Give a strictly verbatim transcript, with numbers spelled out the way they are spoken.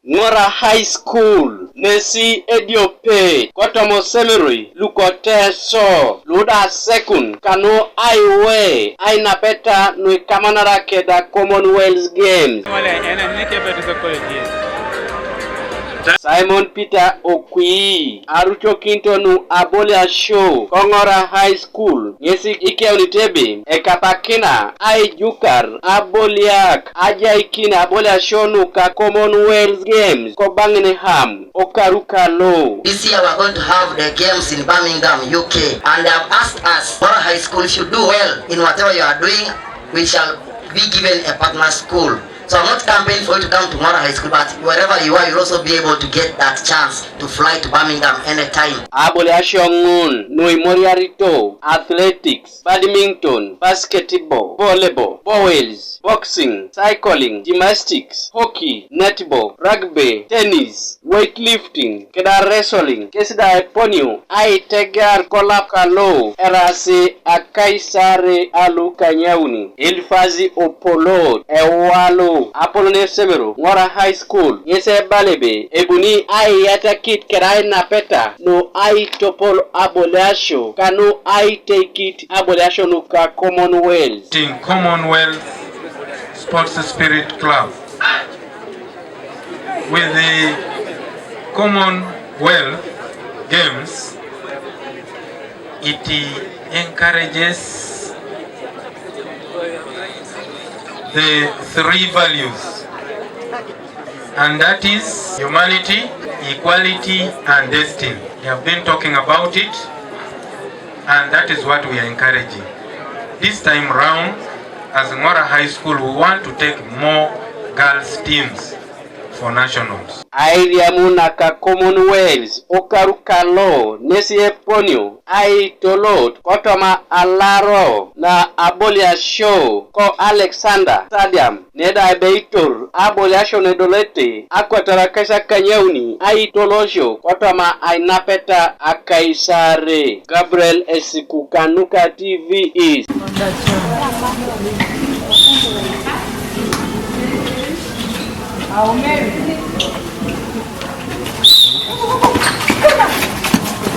Ng'ora High School nesi ediope kotomo semeroi luko Teso luda sekun kanu aiwe ainapeta nuikamanara keda Commonwealth Games. Simon Peter Okwii arucokintonu aboliasho kong'ora High School ng'esi ikeunitebe ekapakina aijukar aboliak ajaikin aboliasho nuka Commonwealth Games ko Birmingham okaru kalo. This year we are going to have the games in Birmingham, U K, and they have asked us, Ng'ora High School, if you do well in whatever you are doing, we shall be given a partner school. So I'm not campaigning for you to come to Ng'ora High School, but wherever you are, you'll also be able to get that chance to fly to Birmingham anytime. Aboliasho ng'un nuimoriarito athletics, badminton, basketball, volleyball, bowls, boxing, cycling, gymnastics, hockey, netball, rugby, tennis, weightlifting, keda wrestling, kesi da eponio aitegear kolap kalo erasi akaisare alukanyauni. Elifazi Opolot ewalu apolon esebero Ng'ora High School ng'esi ebalebe ebuni aiyatakit keda ainapeta nu aitopol aboliasho kanu aiteikit aboliasho nuka Commonwealth. Team Commonwealth Sports Spirit Club. With the Commonwealth Games, it encourages the three values, and that is humanity, equality, and destiny. They have been talking about it, and that is what we are encouraging. This time round, as Ng'ora High School, we want to take more girls' teams for nationals. Airiamu naka Commonwealth okaru kalo nesi eponio aitolot kotoma alaro na aboliasho ko Alexander Stadium neda ebeitor aboliasho nedolete akwatara kaisa kanyauni aitolosho kotoma ainapeta akaisare. Gabriel Esiku kanuka T V East.